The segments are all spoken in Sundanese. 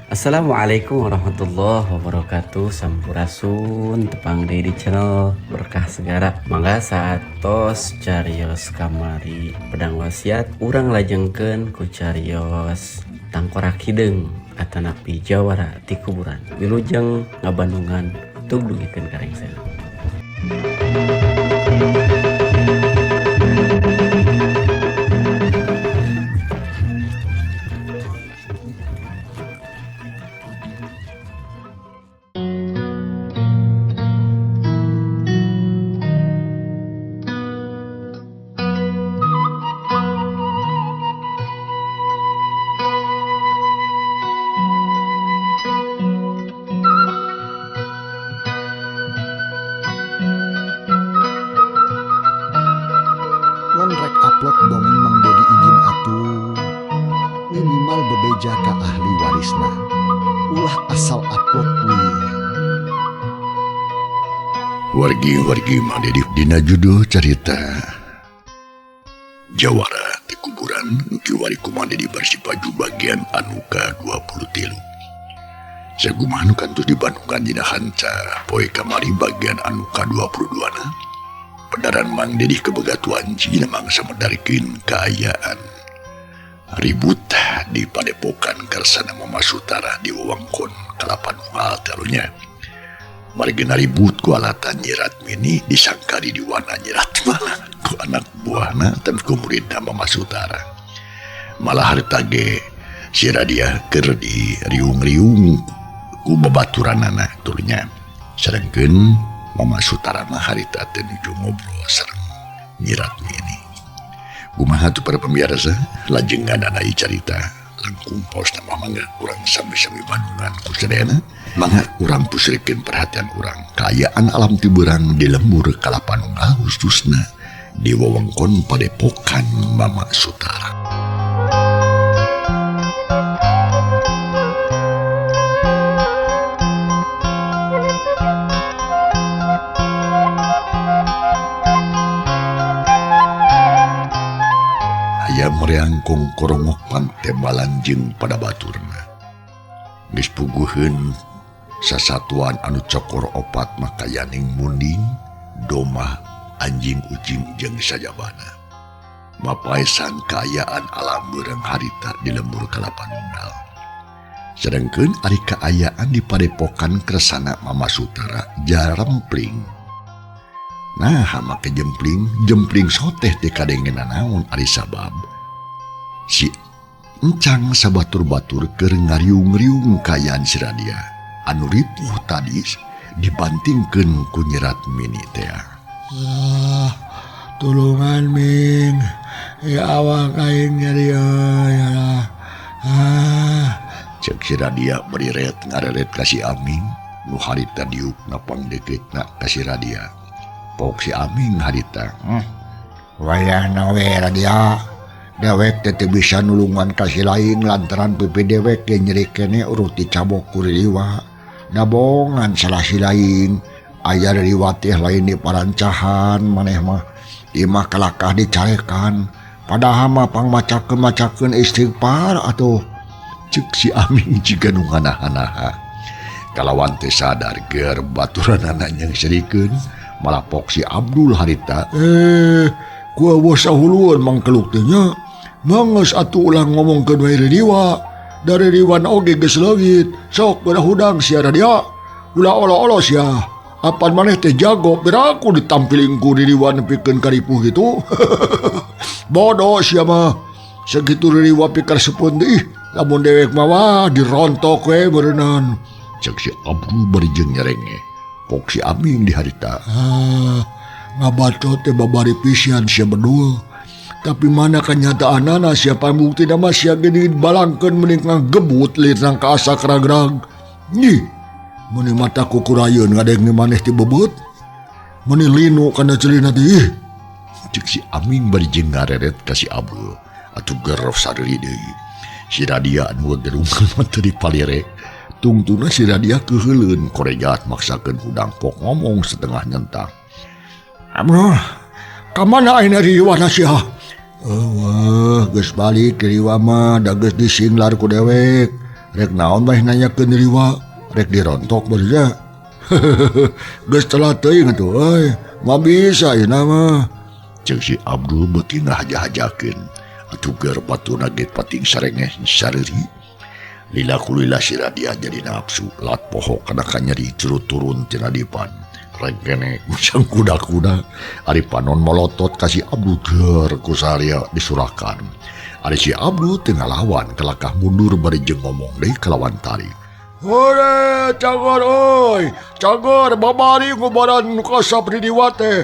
Assalamualaikum warahmatullahi wabarakatuh. Sampurasun, tepang deui di channel Berkah Segara. Mangga saatos carios kamari pedang wasiat, urang lajengkeun ku carios tangkorak hideung atanapi jawara ti kuburan. Wilujeng ngabandungan, tug dugikeun ka rengsena. Lamun rek upload dongeng Mang Dedi izin atuh, minimal bebeja ka ahli warisna, ulah asal upload we. Wargi-wargi Mang Dedi dina judul carita Jawara di kuburan nu kiwari ku Mang Dedi bersipaju bagian anu ka-23. Sakumaha nu kantos dibandungkan dina hanca poe kamari bagian anu ka-22 na. Pedaran Mang Dedi kebegatuan Cina mangsa medarikeun kaayaan ribut di padepokan Kersana Mama Sutara di wewengkon Kalapanunggal tarunya. Margina ribut ku alatan Nyi Ratmini disangkari di wana Nyi Ratmana ku anak buahna tapi ku muridna Mama Sutara. Malah harita ge si Radia keur di riung-riung ku babaturanana turnya. Sedangkeun Mama Sutara mah harita teu nuju ngobrol sareng Nyi Ratmini. Kumaha tuh para pemirsa, lajengan anai carita langkung paos mah mangga urang sami-sami bandungan ku sadayana, mangga urang pusrikeun perhatian urang kaayaan alam tiberang di lembur Kalapanunggal khususna di wewengkon padepokan Mama Sutara. Aya mereangkong korongok pantembalan jeung pada baturna. Geus puguheun sasatuan anu cokor opat makayaning munding, domah, anjing ucing jeung sajabana. Mapaesan kaayaan alam beurang harita di lembur Kalapanunggal. Sedangkeun ari kaayaan di padepokan Kersana Mama Sutara jarempling. Nah, make jempling, jempling soteh teh kadengena naon ari sabab. Si encang sabatur-batur keur ngariung-riung kaayaan si Radia. Anu ripuh tadi dibantingkeun ku Nyi Ratmini teh. Ah, tulungan Ming. Ya awak aing nyeri euy. Ah, cek si Radia bari ret ngareret ka si Aming nu harita diuk napang deuketna ka si Radia. Pok si Aming harita. Wayahna we Radia. Dewek teh teu bisa nulungan ka si lain lantaran pipi dewek ge nyeri keneh urut dicabok ku Riwa. Dabongan salah si lain. Aya Riwa teh lain di parancahan maneh mah. Imah kalakah dicarekan. Padahal mah pangmacakeun-macakeun istighfar atuh. Cek si Aming jiga nu nganaha-naha. Kalawan teh sadar ger baturanana nyengsirikeun. Malah pok si Abdul harita. Gua sahuluan mangkeluk teh nya. Mangeus atuh ulah ngomongkeun wae Riwa. Dari Riwan oge geus leungit. Sok geura hudang sia Radia. Ulah olo-olo sia. Apan maneh teh jago beraku ditampiling ku Riwa nepikeun ka ripuh kitu. Bodoh sia mah. Sakitu Riwa pikir sepeun teh. Lamun dewek mah wah dirontok we beureunan. Cek si Abdul bari jeung nyerenge. Pok si Aming di harita. Ah, ngabacot teh babari pisan sia bedul. Tapi mana kenyataanana siapa bukti nama sia gini balangkeun mending ngagebut lirang ka asa keragrag. Nih, meni mata kukurayeun ngadenge maneh ti bebet. Meni linu kana celina teh. Ih. Cek si Aming bari jeung ngareret ka si Abdul. Atuh gerof sadeuli deui. Si Radia anu gerungan mah teu dipalire. Tungtuna si Radia keuheuleun korejat maksakeun hudang pok ngomong setengah nyentak. Amroh, ka mana ayeuna Riwa sia? Eueuh, geus balik Riwa mah da geus disinglar ku dewek. Rek naon bae nanyakeun Riwa, rek dirontok baruja. Geus telat teuing atuh euy, moal bisa ayeuna mah. Ceuk si Abdul beuki ngahaja-hajakeun. Atuh geur batuna ge pating sarengeh sareuri. Lila kulila si Radia jadi nafsu, lat poho kana kanyeri curut turun tina dipan. Rengkenek macam kuda-kuda. Ari panon molotot ka si Abdul geur ku saria disurakan. Ari si Abdul teu ngalawan kelakah mundur bari jeung ngomong deui kalawan tarik. Hore, cagor oi, cagor babari ngubaran nu kasap di diwa teh.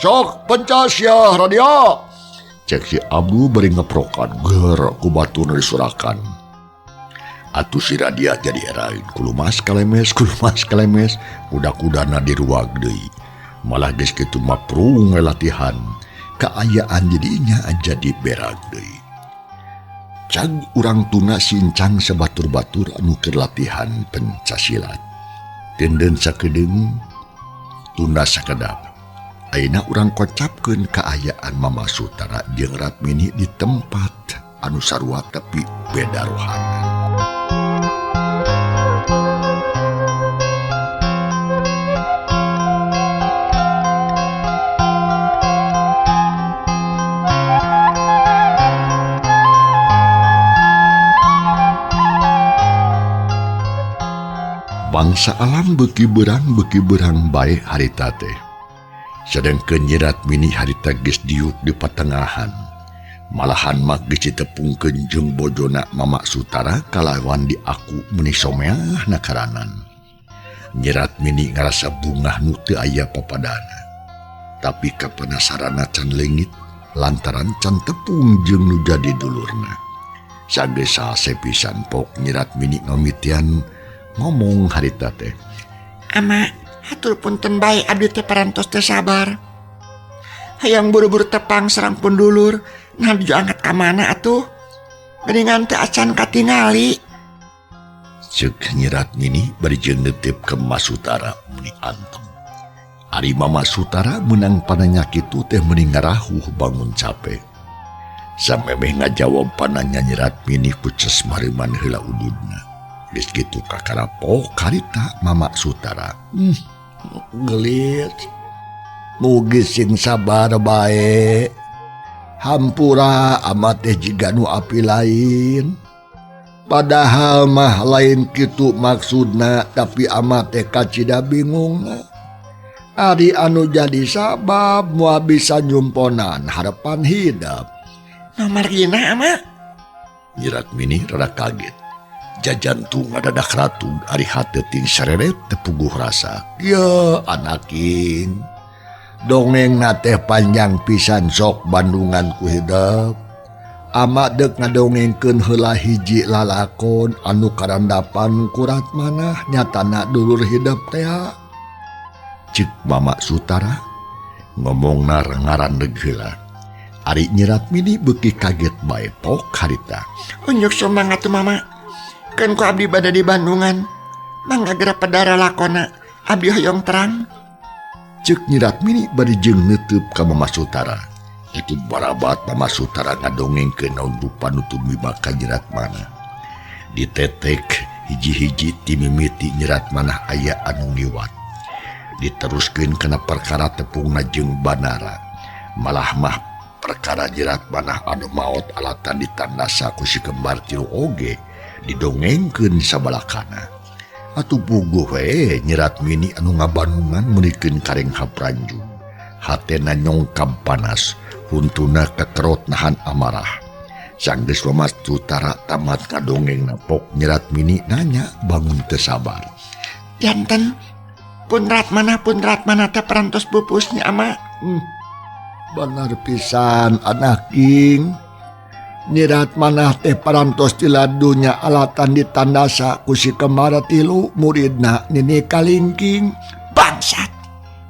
Sok pencas ya Radia. Cek si Abdul bari ngeprokan geur ku batuna disurakan. Atuh si Radia jadi eraeun kulumas kalemes kuda-kudana diruag deui. Malah geus kitu mah prung latihan. Kaayaan jadinya jadi berak deui. Cag urang tuna sincang sebatur-batur anu keur latihan pencasilat. Denden sakedeung tunda sakedap. Ayeuna urang kocapkeun kaayaan Mama Sutara jeung Ratmini di tempat anu sarua tapi beda rohana. Bangsa alam beuki berang bae harita teh. Sedengkeun Nyi Ratmini harita geus diuk di patengahan. Malahan mah geus ditepungkeun jeung bojona Mama Sutara kalawan diaku meuni someah nakaranan. Nyi Ratmini ngarasa bungah nu teu aya papadana. Tapi kapenasaranna can leungit lantaran can tepung jeung nu jadi dulurna. Sageus sase pisan pok Nyi Ratmini ngamitian ngomong harita teh. Ama, hatur punten bae abdi teh parantos teu sabar. Hayang buru-buru tepang sareng pun dulur, nah diangkat ka mana atuh? Geuningan teh acan katingali. Ceuk Nyi Ratmini bari jeung neuteup ka Mama Sutara meuni antem. Ari Mama Sutara meunang pananya kitu teh meuni ngarahuh bangun cape. Samemeh ngajawab pananya Nyi Ratmini ku ces mareuman heula ududna. Geus kitu kakara poh karita Mama Sutara. Gelis. Mugi sing sabar bae. Hampura amat teh jiga nu api lain. Padahal mah lain kitu maksudna, tapi amat teh kacida bingung. Ari anu jadi sabab moal bisa nyumponan harapan hidup. Nomor gina ama? Nyi Ratmini rada kaget. Jajantung ngadadak ratu ari hate ting sareret tepuguh rasa. Ya anaking. Dongeng teh panjang pisan sok bandungan ku hidup. Ama deuk ngadongengkeun heula hiji lalakon anu karandapan ku Ratmanah nyatana dulur hidup teh. Cik Mama Sutara ngomongna ngarandeg heula. Ari Nyi Ratmini beuki kaget bae pok harita. Unjuk semangat tuh Mama. Kan ku abdi bada di Bandungan. Mangga geura pedara lakona, abdi hoyong terang. Ceuk Nyi Ratmini bari jeung neuteub ka Mama Sutara. Itu barabat Mama Sutara ngadongengkeun naon rupa nu tumiba ka Nyi Ratmana. Ditetek hiji-hiji ti mimiti Nyi Ratmanah aya anu ngiwat. Diteruskeun kana perkara tepungna jeung Banara. Malah mah perkara Nyi Ratmanah anu maot alatan ditandasa ku si kembar tilu oge didongengkeun sabalakana. Atuh puguh we Nyi Ratmini anu ngabanungan meunikeun karenghap ranjung. Hatena nyongkam panas, huntuna kekerot nahan amarah. Sanggeus Mama Sutara tamat ngadongeng pok Nyi Ratmini nanya bangun teu sabar. Janten pun Ratmanah teh parantos pupusnya ama. Bener pisan anaking. Nyi Ratmanah teh parantos tiladunya alatan ditandasa ku si kembar tilu muridna Nini Kalingking. Bangsat,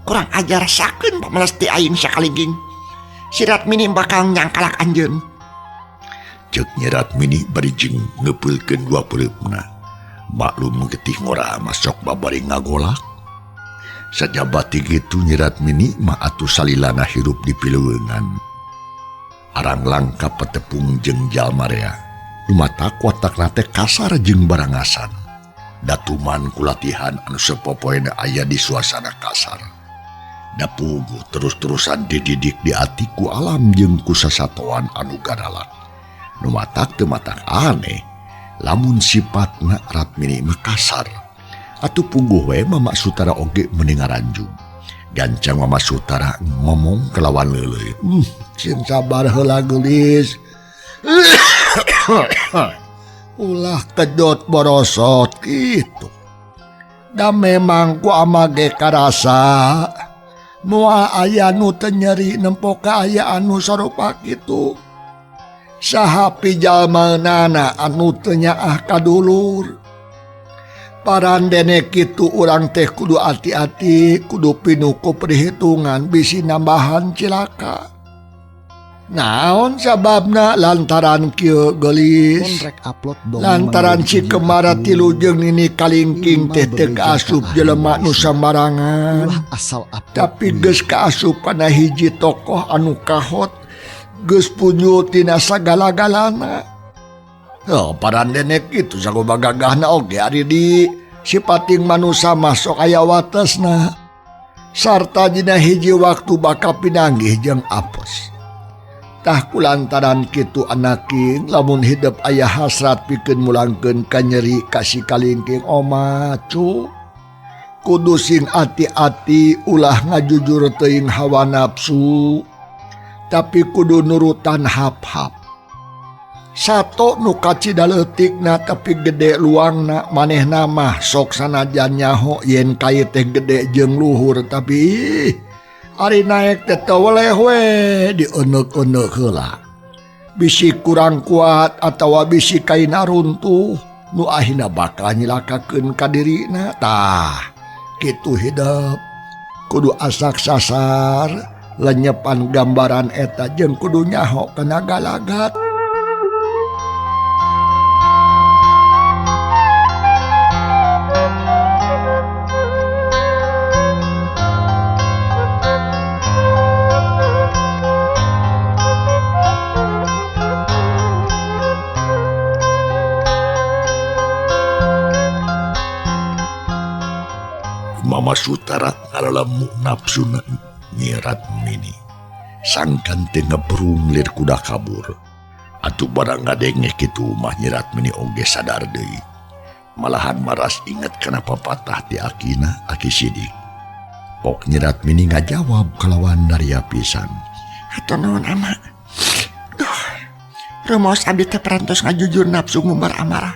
kurang ajar sakeun pamalesti aing sakalingking. Si Ratmini bakal nyangkalak anjeun. Ceuk Nyi Ratmini bari jeung ngepeulkeun dua peureupna. Maklum getih ngora masok babari ngagolak. Sajabati kitu Nyi Ratmini mah atuh salilana hirup di pileuweungan. Arang langka petepung jeung jalma rea. Lumatak watakna teh kasar jeung barangasan. Datuman kulatihan anu sapopoena aya di suasana kasar. Da puguh terus-terusan dididik di ati ku alam jeung ku sasatoan anu garalak. Nu matak teu matak aneh lamun sipatna Ratmini mah kasar. Atuh puguh we Mama Sutara oge meuni ngaranjung. Gancang Mama Sutara ngomong kelawan leuleuy. Sing sabar heula geulis. Ulah kedot borosot kitu. Da memang ku ama ge karasa moal aya nu teu nyeri nempo ka aya anu sarupa kitu. Saha pijalmanana anu teu nyaah ka dulur. Parandene kitu urang teh kudu ati-ati, kudu pinuh ku perhitungan bisi nambahan cilaka. Naon sababna lantaran kieu geulis, lantaran si Kemara tilu jeung Nini Kalingking teh teu kaasup jelema nu sambarangan, tapi geus kaasup kana hiji tokoh anu kahot, geus punjul tina sagala-galana. Oh, parandene kitu sagoba gagahna oge ari di sipating manusa mah sok aya watesna. Sarta dina hiji waktu bakal pinanggih jeung apes. Tah kulantaran kitu anaking lamun hidup aya hasrat pikeun mulangkeun ka nyeri ka si Kalingking oma cu. Kudu sing ati-ati ulah ngajujur teuing hawa nafsu, tapi kudu nurutan hap-hap. Sato nu kacida leutikna tapi gede luangna manehna mah sok sanajan nyaho yen kai teh gede jeung luhur tapi ari naek teh teu weleh we dieneuk-eneuk heula. Bisi kurang kuat atawa bisi kaina runtuh nu ahina bakal nyilakakeun ka dirina. Tah kitu hidup kudu asak sasar lenyepan gambaran eta jeung kudu nyaho kana galagat. Mama Sutara ngalelemu nafsuna Nyi Ratmini. Sangkan teh ngebrung lir kuda kabur. Atuh barang ngadenge kitu mah Nyi Ratmini oge sadar deui. Malahan maras inget kana papatah ti akina Aki Sidik. Pok Nyi Ratmini ngajawab kalawan daria pisan. Hatur nuhun ama. Duh, rumaos abdi teh parantos ngajujur nafsu ngumbar amarah.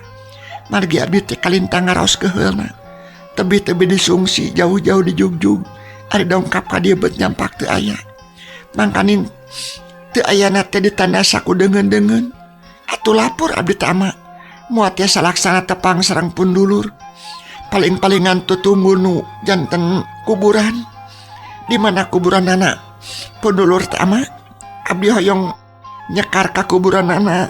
Margi abdi teh kalintang ngaraos keheulna. Tebi-tebi disungsi jauh-jauh dijugjug ari dongkap ka dieu bet nyampak teu aya. Mangkaning teu ayana teh ditanda saku deungeun-deungeun. Atuh lapor abdi teh ama. Moal tiasa laksana tepang sareng pun dulur. Paling-palingan tutunggu nu janten kuburan. Di mana kuburanana pun dulur teh ama? Abdi hoyong nyekar ka kuburanana.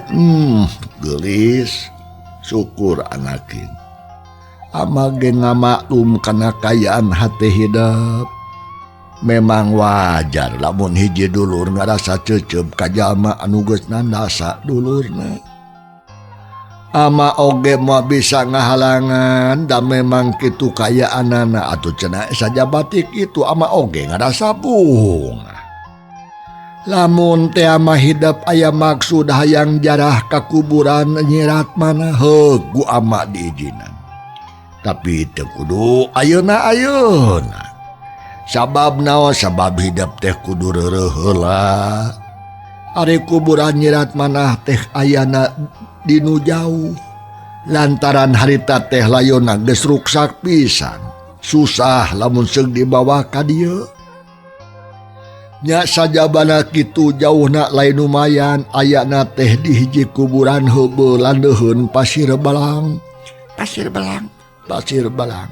Geulis syukur anakin. Ama ge ngamaklum kana kayaan hate hidup. Memang wajar lamun hiji dulur ngarasa cecep ka jalma anu geus nandasa dulurna. Ama oge moal bisa ngahalangan da memang kitu kayaanana atuh cenah sajabatik itu ama oge ngarasa bungah. Lamun teh ama hidup aya maksud hayang jarah ka kuburan Nyi Ratmana heuh ku ama diizinan. Tapi teu kudu ayeuna-ayeuna. Sabab naon sabab hidup teh kudu reureuh heula. Ari kuburan Nyi Ratmanah teh ayana di nu jauh. Lantaran harita teh layona geus ruksak pisan. Susah lamun seug dibawa ka dieu. Nya sajabana kitu jauhna lain lumayan ayana teh di hiji kuburan heubeul landeuheun Pasir Balang. Pasir Balang. Pasir Balang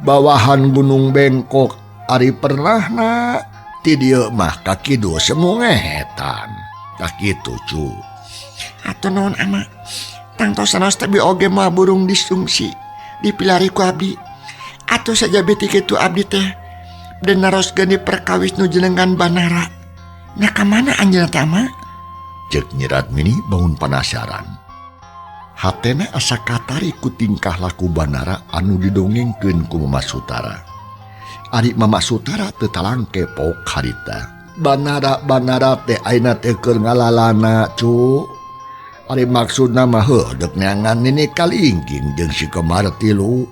bawahan Gunung Bengkok ari pernahna ti dieu mah ka kidul semungetan tah kitu cu. Hatur nuhun ama. Tangtos sanos teh oge mah burung disungsi dipilari ku abdi. Atuh saja beti kitu abdi teh den naroskeun di perkawis nu jenengan Banara. Nah ka mana anjeunna teh ama? Ceuk Nyi Ratmini bangun panasaran. Hatena asa katarik ku tingkah laku Banara anu didongengkeun ku Mama Sutara. Ari Mama Sutara teu talangke pok harita. Banara teh ayeuna teh keur ngalalana cu. Ari maksudna mah heuh deuk neangan nini kalingking jeung si Kemar tilu.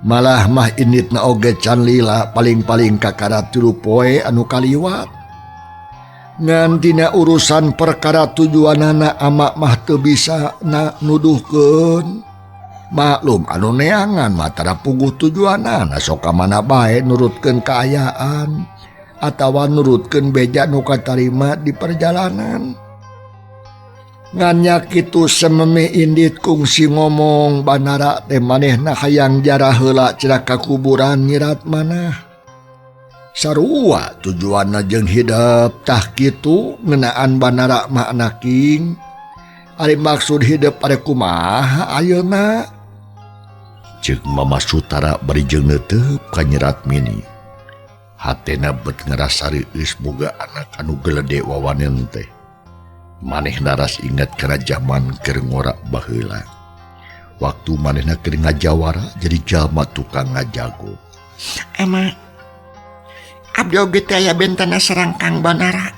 Malah mah inditna oge can lila paling-paling kakara 3 poe anu kaliwat. Ngan dina urusan perkara tujuanana ama mah teu bisa na nuduhkeun. Maklum anu neangan mah tara puguh tujuanana sok ka mana bae nurutkeun kaayaan atawa nurutkeun beja nu katarima di perjalanan. Ngan nya kitu sememe indit kungsi ngomong Banara teh manehna hayang jarah heula cenah ka kuburan nyirat manah. Sarua tujuanna jeung hidep tah kitu ngeunaan Banara mah anaking. Ari maksud hidep ari kumaha ayeuna? Ceuk Mama Sutara bari jeung neuteup ka nyerat mini. Hatena bet ngarasa reueus boga anak anu gelede wawanen teh. Manehna ras ingat kana jaman keur ngora baheula. Waktu manehna keur ngajawara jadi jalma tukang ngajago. Ama abdi oge teh aya bentana sareng Kang Banara.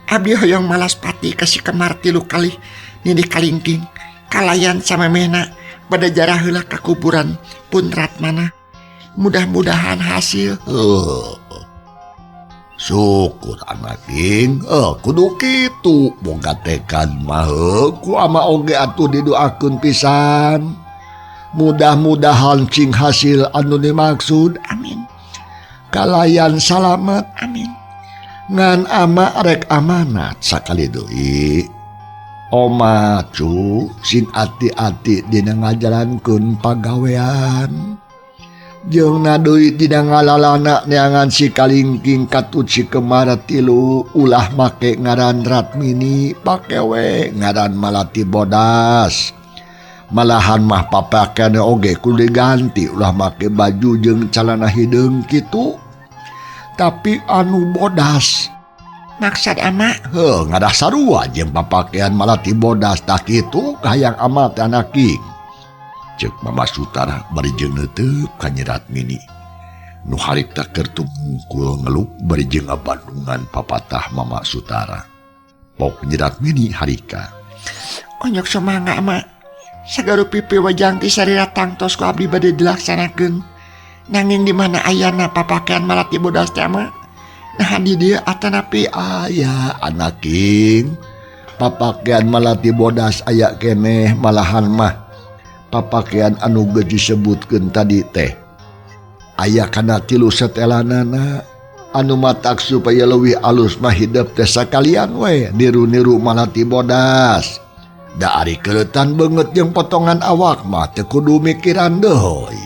Abdi hoyong malas pati ka si Kemar 3 kali nini kalingking kalayan samemehna bade jarah heula ka kuburan pun Ratmana. Mudah-mudahan hasil. Syukur anaking, kudu kitu boga tekad mah ku ama oge atuh didoakeun pisan. Mudah-mudahan cing hasil anu dimaksud. Amin. Kalayan salamet. Amin. Ngan ama rek amanat sakali deui. Oma cu sing ati-ati dina ngajalankeun pagawean. Jeung deui dina ngalalana neangan si kalingking katut si Kemar 3 ulah make ngaran Ratmini pake we ngaran Malati Bodas. Malahan mah papakean oge kudu diganti ulah make baju jeung calana hideung kitu. Tapi anu bodas. Maksud ama? Heuh, ngadah sarua jeung papakean Malati Bodas tah kitu kahayang ama teh anaking. Ceuk Mama Sutara bari jeung neuteup ka nyerat mini. Nu harita keur tumungkul ngelup bari jeung ngabandungan papatah Mama Sutara. Pok nyerat mini harika. Onyok sumangga ama. Sagarupi piwajang ti sarira tangtos ku abdi bade dilaksanakeun. Nanging di mana ayana papakean Malati Bodas teh ama? Nah di dieu atanapi aya anaking. Papakean Malati Bodas aya keneh malahan mah papakean anu geus disebutkeun tadi teh aya kana 3 setelanana anu matak supaya leuwih alus mah hidep teh sakalian we niru-niru Malati Bodas. Da ari keleutan beungeut jeung potongan awak mah teu kudu mikiran deui.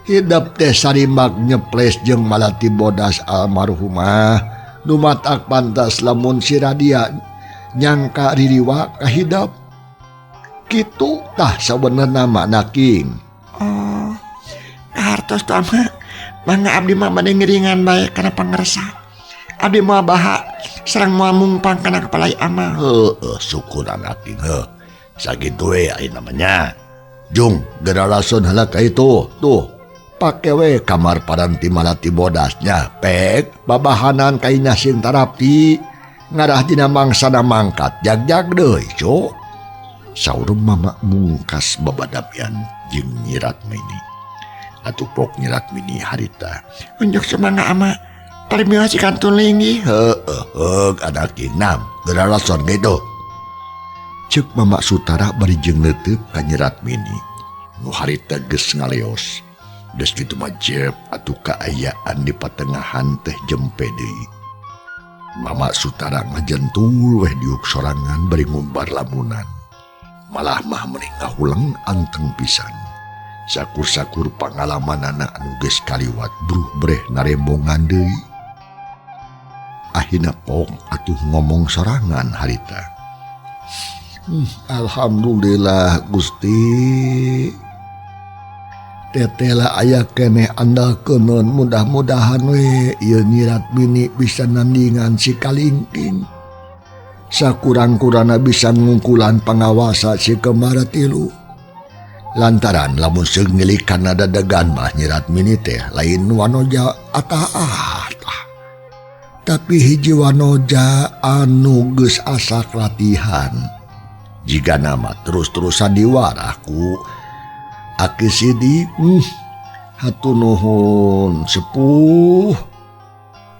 Hidep teh sarimak nyeples jeung Malati Bodas almarhumah nu matak pantas lamun si Radia nyangka ririwa ka hidep. Kitu tah sabenerna mah naking. Oh, kahartos tu ama. Mangga abdi mah bade ngiringan bae kana pangersa. Abdi moal baha sareng moal mungpang kana kapalai ama. Heueuh, syukur anaking heuh. Sakitu we ayeuna mah nya. Jung, geura lasun heula ka itu. Tuh, pake we kamar paranti Malati Bodasnya. Pek babahanan kainya sing tarapti. Ngarah dina mangsana mangkat jag-jag deui, cu. Saur Mama mungkas babadapian jeung nyirat mini. Atuh pok nyirat mini harita. Unjuk sumangga ama. Parimios kantun linggih. Heueuh, anaking nam geura lason gitu. Ceuk Mama Sutara bari jeung neuteup ka nyirat mini. Nu harita geus ngaleos. Geus kitu mah jep atuh kaayaan di patengahan teh jempe deui. Mama Sutara ngajentul weh diuk sorangan bari ngumbar lamunan. Malah mah meni ngahuleng anteng pisan. Sakur-sakur pangalamanana anu geus kaliwat bruh breh narembongan deui. Ahina pong atuh ngomong sorangan harita. Alhamdulillah Gusti. Tetela aya keneh andalkeun mudah-mudahan we ieu nyirat bini bisa nandingan si kalingking. Sakurang-kurangna bisa ngungkulan pangawasa si Kemara tilu. Lantaran lamun seung ngelikan dadegan mah Nyi Ratmini teh lain wanoja atah-atah. Tapi hiji wanoja anu geus asak latihan. Jika nama terus-terusan diwarah ku Aki Sidik, hatur nuhun sepuh.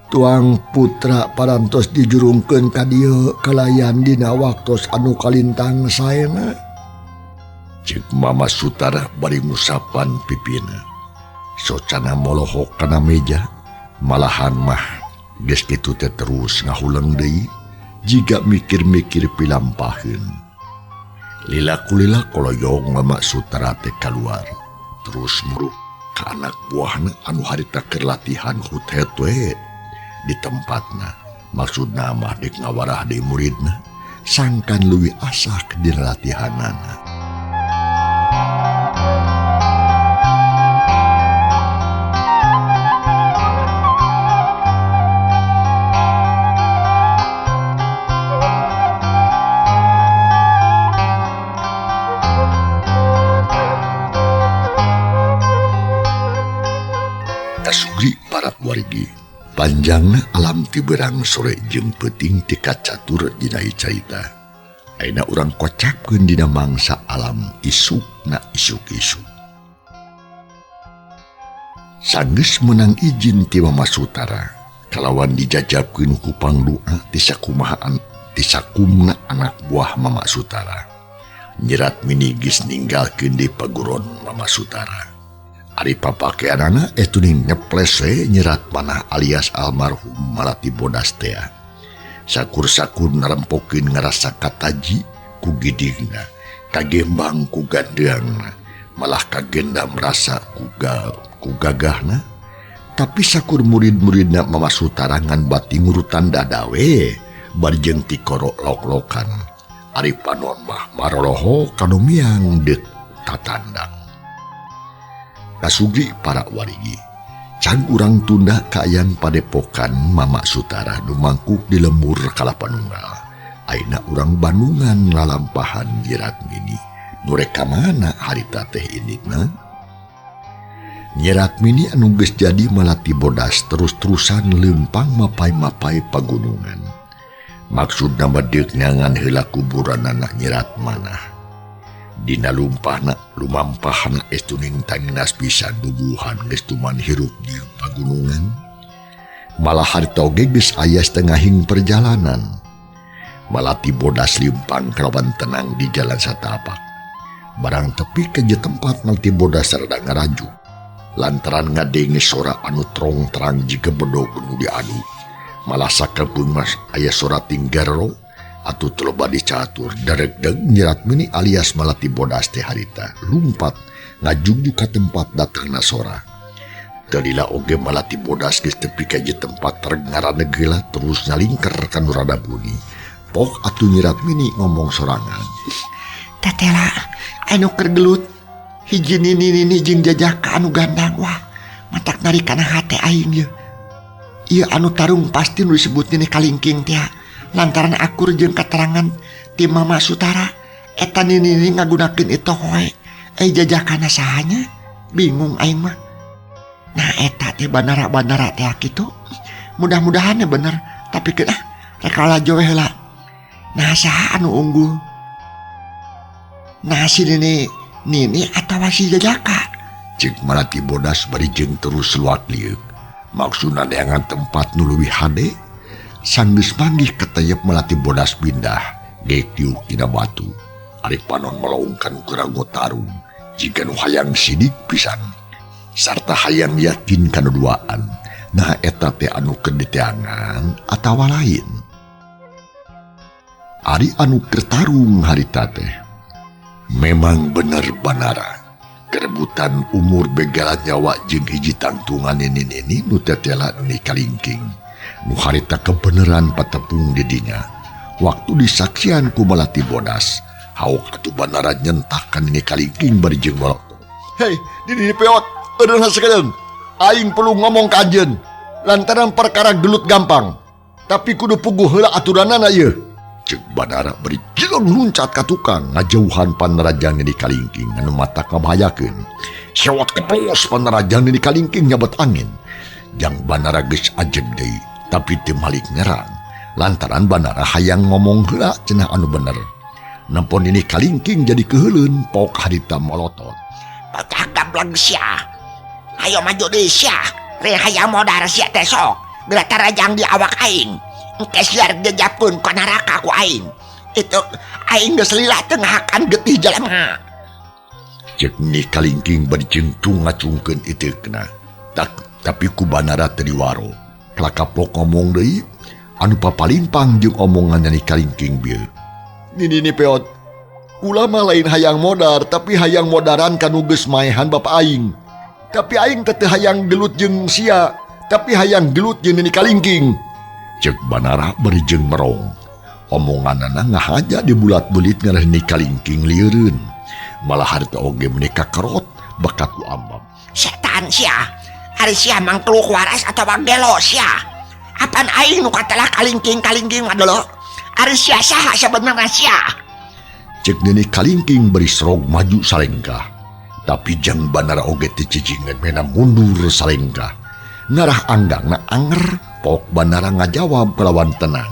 Tuang putra parantos dijurungkeun ka dieu kalayan dina waktos anu kalintang saena. Cek Mama Sutara bari ngusapan pipina. Socana molohok kana meja, malahan mah geus kitu teh terus ngahuleng deui jiga mikir-mikir pilampaheun. Lila-kulila koloyong Mama Sutara teh kaluar, terus muruk ka anak buahna anu harita keur latihan huthet we di tempatna. Maksudna mah dek ngawarah deui muridna sangkan leuwih asak di latihanana. Kasugri para wargi, panjangna alam ti berang sore jeung peuting ti kacatur dina carita. Ayeuna urang kocapkeun dina mangsa alam isukna isuk-isuk. Sanggeus meunang izin ti Mama Sutara, kalawan dijajabkeun ku pangdoa ti sakumahaan ti sakumna anak buah Mama Sutara. Nyi Ratmini geus ninggalkeun di paguron Mama Sutara. Ari papakeanana etuning nyeples we nyerat manah alias almarhum Malati Bodas tea. Sakur-sakur narempokeun ngarasa kataji ku gidigna, kagembang ku gandeangna, malah kagenda merasa ku gagahna. Tapi sakur murid-muridna Mama Sutara ngan bati ngurutan dada we bari jeung tikoro lok-lokan. Ari panon mah maroloho kanu miang deuk tatandang. Kasugi para warigi, can urang tunda kaayaan padepokan Mama Sutara nu mangkuk di lembur Kalapanunggal. Ayeuna urang Bandungan lalampahan Nyi Ratmini. Nu rek ka mana harita teh inditna? Nyi Ratmini anu geus jadi Malati Bodas terus-terusan leumpang mapay-mapay pagunungan. Maksudna mah deuk nyangan heula kuburanana Nyi Ratmanah. Dina lumpahna lumampahna estuning tanginas pisan bubuhan geus tuman hirup di pagunungan. Malah harita oge geus aya setengahing perjalanan. Malati Bodas limpang kalawan tenang di jalan satapak. Barang tepi ke tempat Malati Bodas rada ngaraju. Lantaran ngadenge sora anu trong terang jiga bedog nu diadu. Malah sakapeung mas aya sora tinggarro atuh teu loba dicatur daregdeg Nyi Ratmini alias Malati Bodas teh harita lumpat ngajungju ka tempat datangna sora. Teu lila oge Malati Bodas geus tepi ka ieu tempat reg ngaraneg heula terus nyalingker ka nu rada buni. Pok atuh Nyi Ratmini ngomong sorangan. Tetela anu keur gelut hiji nini jeung jajaka anu gandang, wah matak narik kana hate aing ieu. Ieu anu tarung pasti nu disebut nini kalingking teh. Lantaran akur jeung katerangan ti Mama Sutara eta nini ngagunakeun itu hoe jajakana sahanya bingung aing mah. Nah eta teh bandara-bandara teh kitu mudah-mudahan ya bener, tapi keun ah rek lalajo we heula. Nah saha anu unggul? Nah si nini nini atawa si jajaka? Cek Malati Bodas bari jeung terus luak lieuk. Maksudna neangan tempat nu leuwih hade. Sanggeus manggih keteyep Malati Bodas pindah geuk diuk dina batu. Ari panon melongkan kerago tarung jiga nu hayang sidik pisan sarta hayang yakin kana duaan. Nah eta teh anu keur diteangan atawa lain. Ari anu keur tarung harita teh memang bener banara kerebutan umur begalan nyawa jeung hiji tangtungan nini-nini nu tetela ni kalingking. Nu harita kebeneran patepung didinya. Waktu disaksian ku Malati Bodas, hauk atuh banara nyentakan ini kalingking bari jeung molotot. Hei, dini peot, eureun sakedeung. Aing perlu ngomong ka anjeun. Lantaran perkara gelut gampang, tapi kudu puguh heula aturanana ieu. Cek Banara beri jilong luncat ka tukang ngajauhan panrajang Nini Kalingking anu matak ngabahayakeun. Sewot kepos panrajang Nini Kalingking nyabet angin. Jang Banara geus ajeg deui tapi teu malik nyerang. Lantaran Banara hayang ngomong heula cenah anu bener. Nempon Nini Kalingking jadi keuheuleun pok harita molotot. Bocah gableng sia. Hayo maju deui sia. Re hayang modar sia teh sok. Geura tarajang di awak aing. Engke siar jejapkeun ka neraka ku aing. Itu aing geus lila teu ngahakan getih jelema. Cek Nini Kalingking bari jeung ngacungkeun iteukna. Tapi ku Banara teu diwaro. Kalakapok ngomong deui anu papalimpang jeung omongan Nini Kalingking bieu. Nini peot. Kula mah lain hayang modar tapi hayang modaran kanu geus maehan bapa aing. Tapi aing teh teu hayang gelut jeung sia, tapi hayang gelut jeung Nini Kalingking. Cek Banara bari jeung merong. Omonganana ngahaja dibulat-bulit ngarah Nini Kalingking lieureun. Malah harta oge meuni kakerot bakat ku ambab. Setan sia. Ari sia mangkluk waras atawa gelo sia. Apan aing nu katelah kalingking-kalingking mah dolo. Ari sia saha sabenerna sia? Cek Nini Kalingking bari serog maju salengkah. Tapi jang Banara oge teu cicingkeun mena mundur salengkah. Ngarah anggangna anger, pok Banara ngajawab kalawan tenang.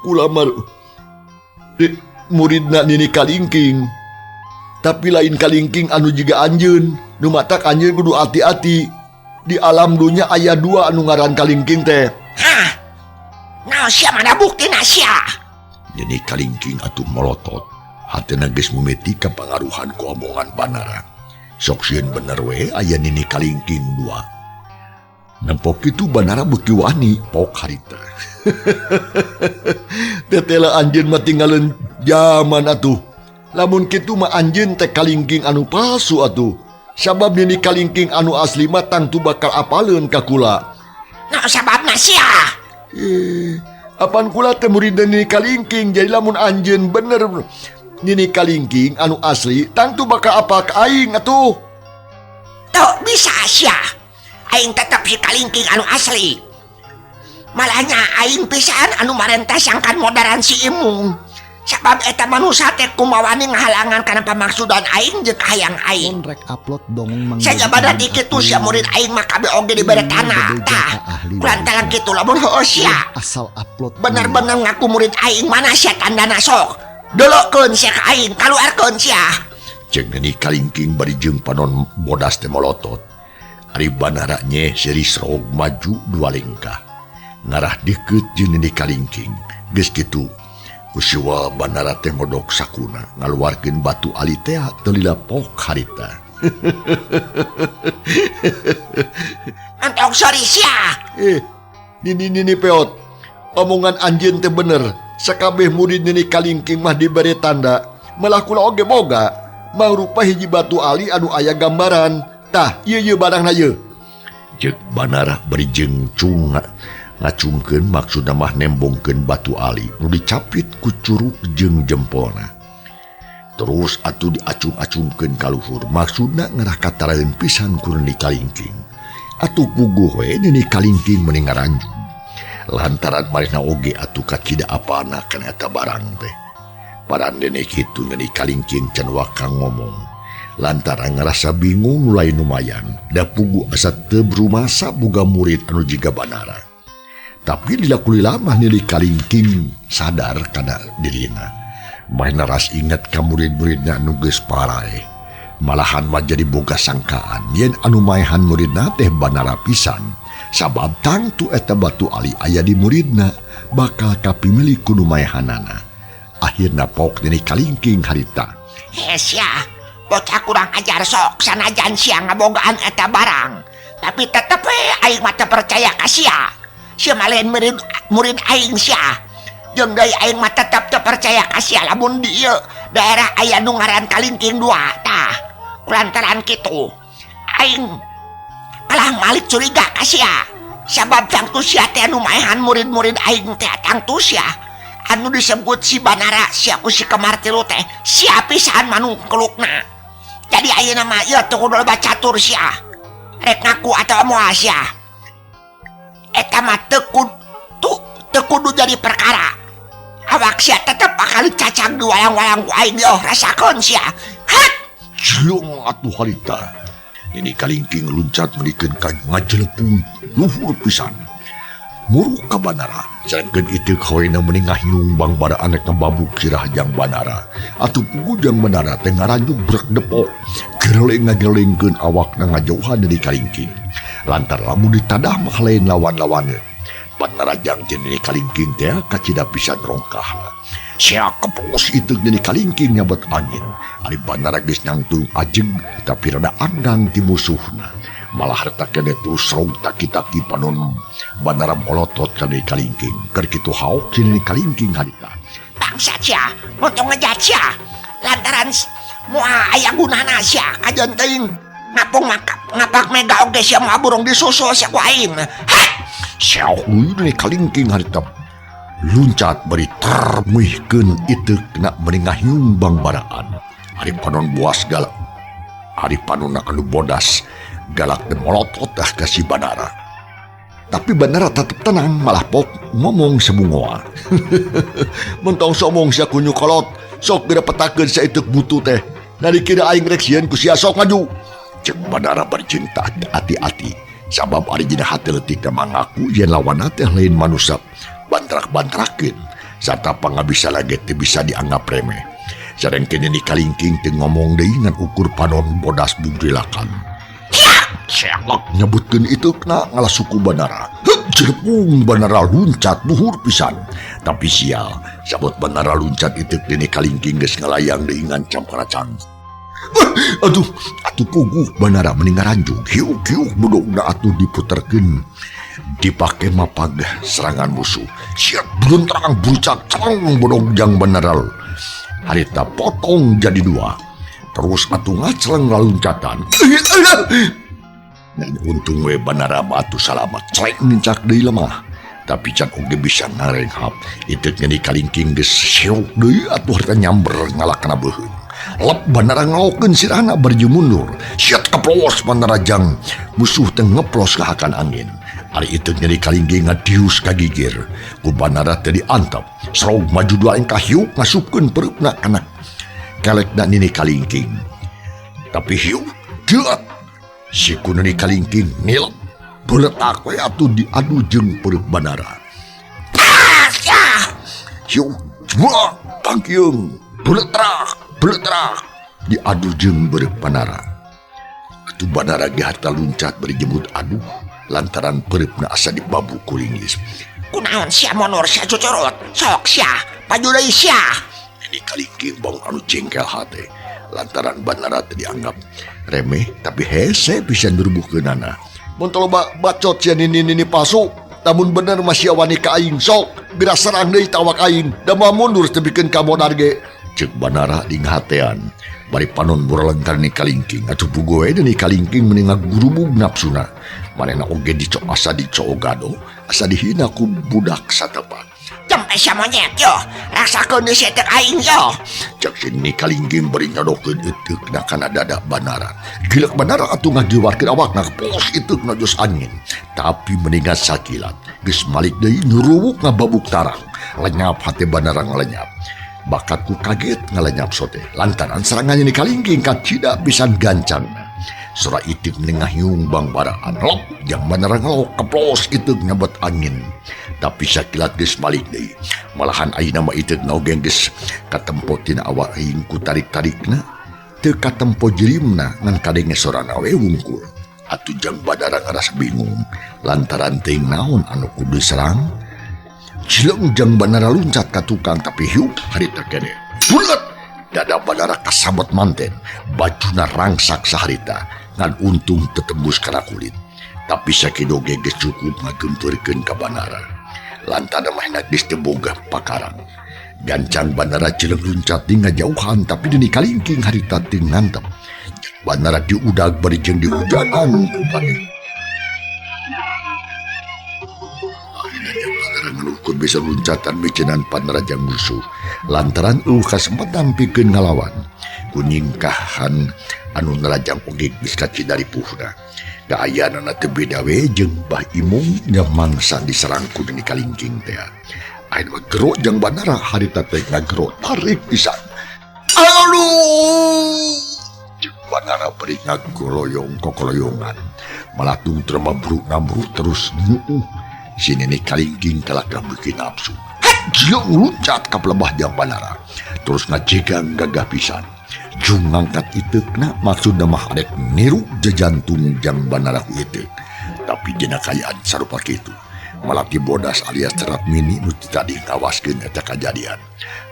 Kula mah muridna Nini Kalingking. Tapi lain Kalingking anu jiga anjeun, nu matak anjeun kudu ati-ati. Di alam dunya aya dua anu ngaran Kalingking teh. Hah? Naon sia mana buktina sia? Nini Kalingking atuh molotot. Hatena geus mimiti kapangaruhan ku omongan Banara. Sok sieun bener we aya Nini Kalingking dua. Nempok itu Banara beuki wani pok harita. Tetela anjeun mah tinggaleun jaman atuh. Lamun kitu mah anjeun teh Kalingking anu palsu atuh. Sabab Nini Kalingking anu asli mah tangtu bakal apaleun ka kula. Nah sababna sia? Apan kula teh murid Nini Kalingking, jadi lamun anjeun bener Nini Kalingking anu asli tangtu bakal apal ka aing atuh. Tuh bisa sia. Aing tetep si Kalingking anu asli. Malahnya aing pisan anu marentah sangkan modaran si Imung. Sabab eta manusia teh kumawani ngahalangan kana pamaksudan aing jeung kahayang aing. Rek upload dongeng Mang Sajabana dikitu sia murid aing mah kabeh oge dibere tanah. Tah, kulantaran kitu lamun heueuh sia. Asal upload bener-bener ngaku murid aing mana sia tandana sok. Dolokeun sia ka aing, kaluarkeun sia. Cek Nini Kalingking bari jeung panon bodas teh molotot. Ari Banara nye seri serog maju dua lengkah. Ngarah deket jeung Nini Kalingking. Geus kitu kusiwa Banara teh ngodok sakuna ngaluarkeun batu ali teh teu lila pok harita. Entong sori sia. Nini peot. Omongan anjeun teh bener. Sakabeh murid Nini Kalingking mah dibere tanda. Malah kula oge boga mangrupa hiji batu ali anu aya gambaran. Tah, ieu ieu barangna ieu. Ceuk Banara bari jeung cung ngacungkeun maksudna mah nembongkeun batu ali nu dicapit ku curug jeung jempolna. Terus atuh diacung-acungkeun ka luhur maksudna ngarah kataraeun pisan ku Nini Kalingking. Atuh puguh we Nini Kalingking meni ngaranjung. Lantaran marehna oge atuh kacida apana kana eta barang teh. Parandene kitu Nini Kalingking can waka ngomong. Lantaran ngerasa bingung lain lumayan, da pugu asa teu berumasa boga murid anu jiga Banara. Tapi dilakuli lama Nini Kalingking sadar kana dirina. Marehna ras inget ka murid-muridna anu geus paraeh. Malahan mah jadi boga sangkaan yen anu maehan muridna teh Banara pisan. Sabab tangtu eta batu ali aya di muridna bakal kapimilik ku nu maehanana. Akhirna pok Nini Kalingking harita. Heh sia, bocah kurang ajar sok sanajan sia ngabogaan eta barang. Tapi tetep we aing mah teu percaya ka sia. Sia mah lain murid aing sia. Jeung deui aing mah tetep teu percaya ka sia lamun di ieu daerah aya nu ngaran Kalingking dua. Tah, kulantaran kitu aing kalah malik curiga ka sia. Sabab tangtu sia teh anu maehan murid-murid aing teh tangtu sia. Anu disebut si Banara sia ku si Kemar tilu teh sia pisan manungkelukna. Jadi ayeuna mah ieu teu kudu loba catur sia. Rek ngaku atawa moal sia. Eta mah teu kudu jadi perkara. Awak sia tetep bakal cacang di walang-walang ku aing yo rasakeun sia. Hat! Ciung atuh harita. Nini Kalingking luncat melikeun ka ngajelepung luhur pisan. Muruk ka Banara. Sedangkeun iteuk hoena meni ngahiung bang bara anek ngababuk sirah jang Banara. Atuh pugu jang Banara teh ngaranjuk brek depok. Gereleng ngagelengkeun awakna ngajauhan Nini Kalingking. Lantar lamun ditadah mah lain lawan-lawaneun. Banara jang jeung Nini Kalingking teh kacida pisan rongkahna. Sia kepos iteuk Nini Kalingking nyabet angin. Ari Banara geus nangtung ajeg tapi rada andang ti musuhna. Malah harta kene terus rong taki-taki panon Banara molotot ka Nini Kalingking. Keur kitu haok si Nini Kalingking harita. Bangsat sia, montong ngejat sia. Lantaran moal aya gunana sia kajeun teuing. Ngapung ngapak mega oge sia moal burung disusul sia ku aing. Hat! Seok deui Nini Kalingking harita luncat bari termuihkeun iteukna meni ngahiung bangbaraan. Ari panon buas galak. Ari panonna anu bodas galak dan molotot ah ka si Banara. Tapi Banara tetep tenang malah pok ngomong sebungoa. Mentong somong sia kunyu kolot, sok geura petakeun sia iteuk butuh teh. Nari kira aing rek sieun ku sia sok maju. Cek Banara bercinta hati-hati. Sabab ari dina hate leutik teh mangaku yen lawanna teh lain manusia bantrak-bantrakeun sarta pangabisa lage teu bisa dianggap remeh. Sarengkeun Nini Kalingking teu ngomong deui ngan ukur panon bodas bugrilakan. Selok nyebutkeun iteukna ngalah suku Banara. Heup jelepung Banara luncat luhur pisan. Tapi sial, sabot Banara luncat iteuk Nini Kalingking geus ngalayang deui ngancam karacang. Aduh, atuh puguh Banara meni ngaranjug. Hiuk-hiuk bedogna atuh diputerkeun. Dipake mapag serangan musuh. Siap bluntrang brucak cong bedog jang Banara. Harita potong jadi dua. Terus atuh ngacleng laluncatan. Dan untung we Banara atuh salamat. Clek nincak deui lemah. Tapi can oge bisa ngarenghap. Iteuk Nini Kalingking geus seok deui atuh harita nyamber ngalakana beuheung. Lep Banara ngalokeun sirahna bari mundur. Siat keplos Banara jang musuh teh ngeplos kahakan angin. Ari iteuk Nini Kalingking ngadius ka gigir. Ku Banara teh diantep. Serog maju dua engkah hiuk ngasupkeun pereupna kana kelekna Nini Kalingking. Tapi hiuk deut siku Nini Kalingking nilep. Beletak we atuh diadu jeung pereup Banara. Ah! Hiuk jebak tangkiung beletrak beletrak diadu jeung bereup Banara. Atuh Banara ge harta luncat bari jebut aduh lantaran pereupna asa dibabuk ku linggis. Kunaon sia monor sia cucurut? Sok sia, maju deui sia. Nini Kalingking bang anu jengkel hate lantaran Banara teh dianggap remeh tapi hese bisa nurubuhkeunana. Mun toloba bacot sia nini-nini palsu, namun bener masih wani ka aing sok, geura serang deui tawak aing, da moal mundur tepikeun ka modar ge. Cek Banara di ngahatean. Bari panon buralengkar Nini Kalingking. Atuh puguh we Nini Kalingking meni ngagurubug nafsuna. Manehna oge dicok asa dicoogado, asa dihina ku budak satepat. Tempe sia monyet yo, rasakeun deui sia aing yo. Cek si Nini Kalingking bari nyodokeun iteukna kana dada Banara. Gilek Banara atuh ngagiwarkeun awakna keplos iteukna jos angin. Tapi mendingan sakilat, geus malik deui nyuruwuk ngababuk tarang. Lenyap hate Banara ngalenyap. Bakatku kaget ngalenyap sote. Lantaran serangan Nini Kalingking kacida pisan gancang. Sora iteuk meni ngahiung bangbaraan. Lop jang Banara ngelok keplos iteuk nyabet angin. Tapi sakilat geus malik deui. Malahan ayeuna mah iteuk oge geus katempo tina awak aing ku tarik-tarikna. Teu katempo jirimna ngan kadenge sorana we wungkul. Atuh jang Banara ngarasa bingung lantaran teuing naon anu kudu diserang. Cileng jang Banara luncat ka tukang tapi hiuk harita kene. Bulet dada Banara kasabet manten, bajuna rangsak saharita ngan untung tetembus kana kulit. Tapi sakitu ge geus cukup ngagempeurkeun ka Banara. Lantaran mah geus teu boga pakarang. Gancang Banara cileng luncat di ngajauhan tapi Nini Kalingking harita teu ngantep. Banara diudag bari jeung dihujanan ku paneh. Ngeluhkeun bisa luncatan micenan panrajang musuh lantaran eueuh kasempatan pikeun ngalawan. Kunyingkahan anu nerajang oge geus kacida ripuhna. Kaayaanana teu beda we jeung Bah Imung nya mangsa diserang ku Nini Kalingking teh. Ayeuna mah gero jang bandara harita teh ngagero tarik pisan. Aduh! Jeung bandara beri ngagoloyong kokoloyongan. Malah tung termabruk nambruk terus nyuuh. Si Nini Kalingking kalakah bikin nafsu. Gila ngeluncat ka pelebah jang bandara. Terus ngajegang gagah pisan. Jung ngangkat iteukna maksudna mah arek niru jejantung jang bandara ku iteuk. Tapi dina kaayaan sarupa kitu. Malati Bodas alias Ratmini nu tadi ngawaskeun eta kajadian.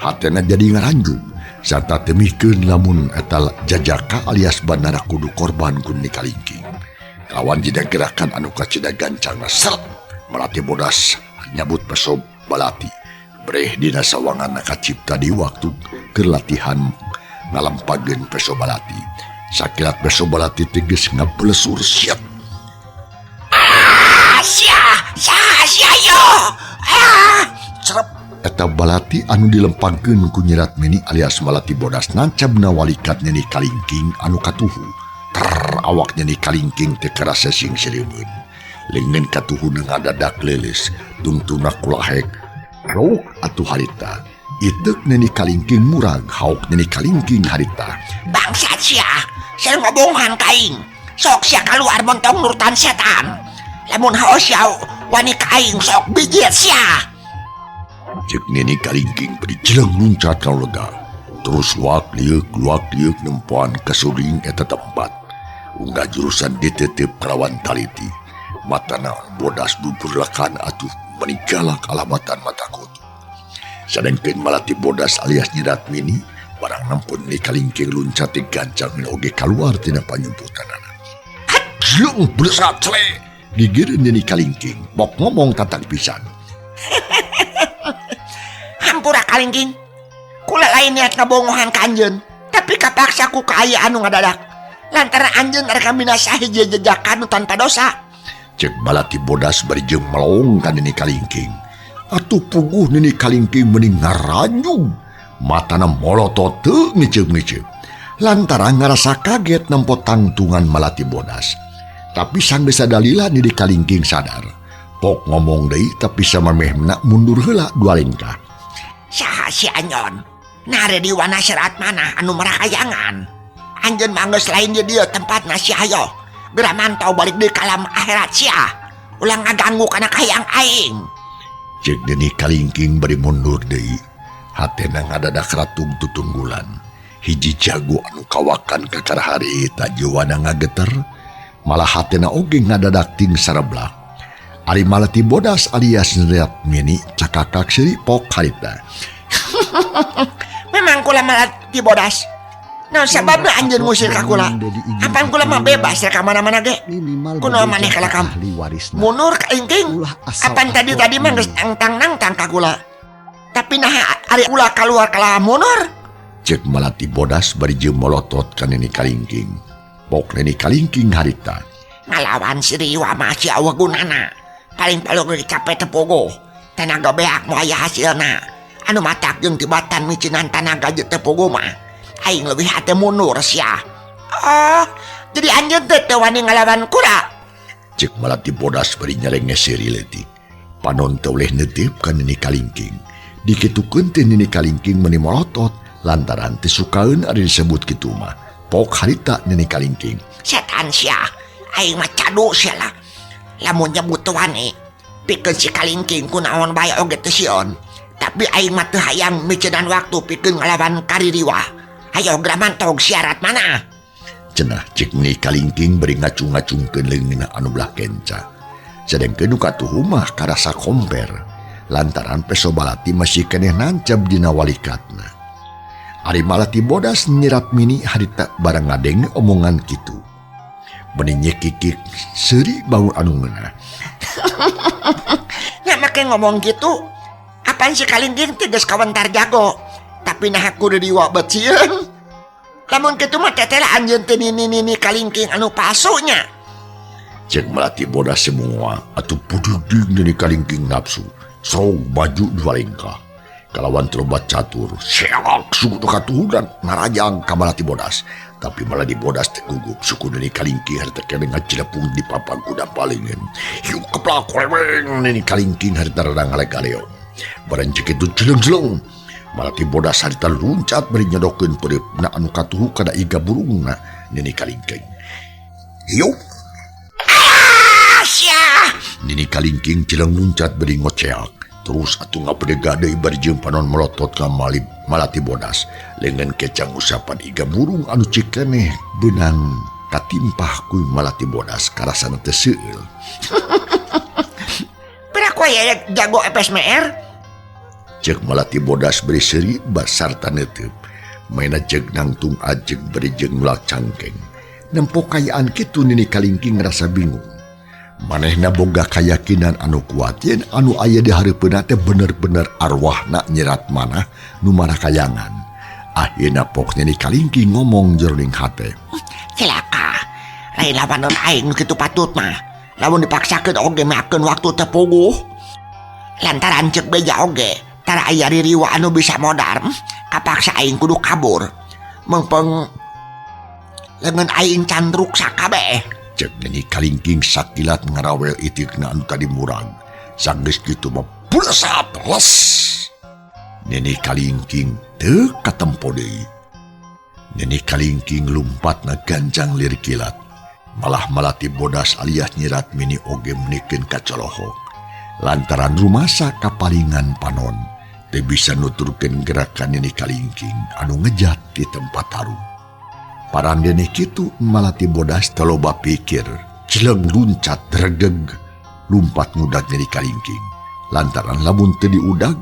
Hatena jadi ngaranjung sarta teu mikeun lamun eta jajaka alias bandara kudu korban ku Nini Kalingking. Kawan dina gerakan anu kacida gancangna seret. Malati Bodas nyabut peso balati. Breh dina sawangan kacipta di waktu keur latihan ngalampageun peso balati. Sakilat peso balati teh geus ngablesur siap. Ah, sia, sia, sia yo. Ah, cerep eta balati anu dilempangkeun ku Nyi Ratmini alias Malati Bodas nancabna walikat Nini Kalingking anu katuhu. Ter awak Nini Kalingking teh karasa sing sileumeun. Lengan katuhu ngadadak leuleus, tungtungna kulahek. Rok atuh harita. Iteuk Nini Kalingking murag, hauk Nini Kalingking harita. Bangsat sia, sia ngobongan ka aing. Sok sia kaluar montong nurutan setan. Lamun haos sia wani ka aing sok bijit sia. Ceuk Nini Kalingking beri jeleng luncat ka lega. Terus luak liuk nempoan kasuring eta tempat. Unggah jurusan ditetep kalawan taliti. Matana Bodas duburlakan atuh menigalak alamatan mata kutu. Sadengkeun Malati Bodas alias Nyi Ratmini barang nempun Nini Kalingking luncat ti gancang oge kaluar tina panyumputanana. Hat, blesat cele. Gigireun Nini Kalingking, bok ngomong tatak pisan. Hampura Kalingking. Kula lain niat ngabongohan ka anjeun, tapi kapaksa ku kaayaan anu ngadadak. Lantaran anjeun rek binasa hiji jejakan tanpa dosa. Cek Malati Bodas bari jeung melong ka Nini Kalingking. Atuh puguh Nini Kalingking meni ngaranjung. Matana molotot teu ngiceup-ngiceup. Lantaran ngarasa kaget nempo tangtungan Malati Bodas. Tapi sanggeus sadalila Nini Kalingking sadar. Pok ngomong deui tapi samamehna mundur heula dua lengkah. Saha si anjon? Nare di wana serat mana anu marakayangan? Anjeun mah geus lain di dieu tempatna si hayo. Geura mantau balik deui ka alam akhirat sia. Ulah ngaganggu kana kahayang aing. Cek Nini Kalingking bari mundur deui. Hatena ngadadak ratung tutunggulan. Hiji jago anu kawakan kakara harita jiwana ngageter. Malah hatena oge ngadadak ting sareblak. Ari Malati Bodas alias Nyi Ratmini cakakak seuri pok harita. Memang kula Malati Bodas. Nah, sababna anjeun ngusir ka kula. Apan kula mah bebas rek ka mana-mana ge. Kunaon maneh kalah ka mundur ka ingking. Apan tadi-tadi mah geus tangtang-nangtang ka kula. Tapi naha ari kula kaluar kalah mundur. Cek Malati Bodas bari jeung molotot ka Nini Kalingking. Pok Nini Kalingking harita. Ngalawan si Riwa mah si aweuh gunana. Paling palung capek teu pogo. Tanaga beak moal aya hasilna. Anu matak jeung tibatan micinan tanaga jeung teu pogo mah. Aing leuwih hate mundur sia. Oh, jadi anjeun teh teu wani ngalawan kula. Cek Malati Bodas bari nyalenge seuri leutik. Panon teu uleh neuteup ka Nini Kalingking. Dikitukeun teh Nini Kalingking meuni molotot lantaran teu sukaeun ari disebut kitu mah. Pok harita Nini Kalingking. Setan sia, aing mah cadu sia lah. Lamun nyebut teu wani, pikeun si Kalingking kunaon bae oge teu sieun. Tapi aing mah teu hayang miceunan waktu pikeun ngalawan Kaririwa. Hayo geura mantog syarat mana? Cenah cek Nini Kalingking bari ngacung-ngacungkeun leungeunna anu belah kenca. Sadengkeun nu katuhu mah karasa komper. Lantaran peso balati masih keneh nancab dina walikatna. Ari Malati Bodas Nyi Ratmini harita barang ngadenge omongan kitu. Meni nyekikik seuri bangun anu ngeunah. Nya make ngomong gitu. Apan si Kalingking teh geus kawentar jago. Tapi nah kudu diwa bet sieun. Lamun kitu mah teteh lah anjeun teh nini Kalingking anu palsunya. Cek Malati Bodas semua atuh pududing Nini Kalingking nafsu. Serong baju dua lengkah. Kalawan terobat catur, seak suku katuhunan narajang ka Malati Bodas. Tapi Malati Bodas teh gugup suku Nini Kalingking harita keneh ngacilepung di papan kuda palingan. Hiu keplak koleweng Nini Kalingking harita rada ngaleg-galeong. Barang cek itu jeleng-jeleng. Malati bodas harita luncat bari nyodokeun pereupna anu katuhu kana iga burungna Nini Kalingking. Yuk. Sia. Nini Kalingking cileng luncat bari ngoceak. Terus atuh ngabedega deui bari jeung panon melotot ka Malati Bodas. Lengan kecang usapan iga burung anu cikeneh beunang katimpah ku Malati Bodas karasana teh seueul. Piraku aya jago FSMR? Cek Malati Bodas beri seuri basarta neuteub. Maena jeung nangtung ajeg bari jeung nulak cangkeng. Nempo kayaan kitu Nini Kalingking ngerasa bingung. Manehna boga kayakinan anu kuat yen anu aya di hareupeunna teh bener-bener arwahna nyerat manah nu marakayangan. Akhirna pok Nini Kalingking ngomong jroning hate. Cilaka, lain lawanan aing nu kitu patut mah. Lamun dipaksakeun oge makeun waktu teu puguh. Lantaran ceuk beja oge, tara aya ririwa anu bisa modar, kapaksa aing kudu kabur. Mengpeng leungeun aing can ruksak kabeh. Cek Nini Kalingking sakilat ngarawel itikna anu tadi murag. Sanggeus kitu mah bulesat les. Nini Kalingking teu katempo deui. Nini Kalingking lumpatna ganjang lir kilat. Malah Malati Bodas alias Nyirat Mini oge menikeun kacolohok. Lantaran rumasa kapalingan panon teu bisa nuturkeun gerakan Nini Kalingking anu ngejat di tempat tarung. Parandene kitu Malati Bodas teu pikir, cileng luncat regeg lumpat ngudag Nini Kalingking. Lantaran lamun teu diudag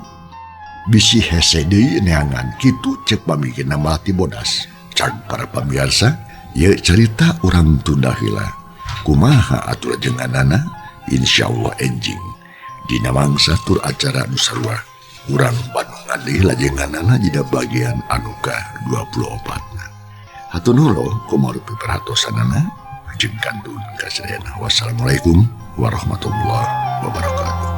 bisi hese deui neangan kitu cek pamikirna Malati Bodas. Cag para pamirsa, ieu cerita urang tunda heula. Kumaha atuh jenganana? Insyaallah enjing. Dina mangsa tur acara nu sarua. Urang Bandungan deui lajenganana dina bagian anu ka-24. Hatur nuhun kumarupi perhatosanana jeung kantun kasadayana. Wassalamualaikum warahmatullahi wabarakatuh.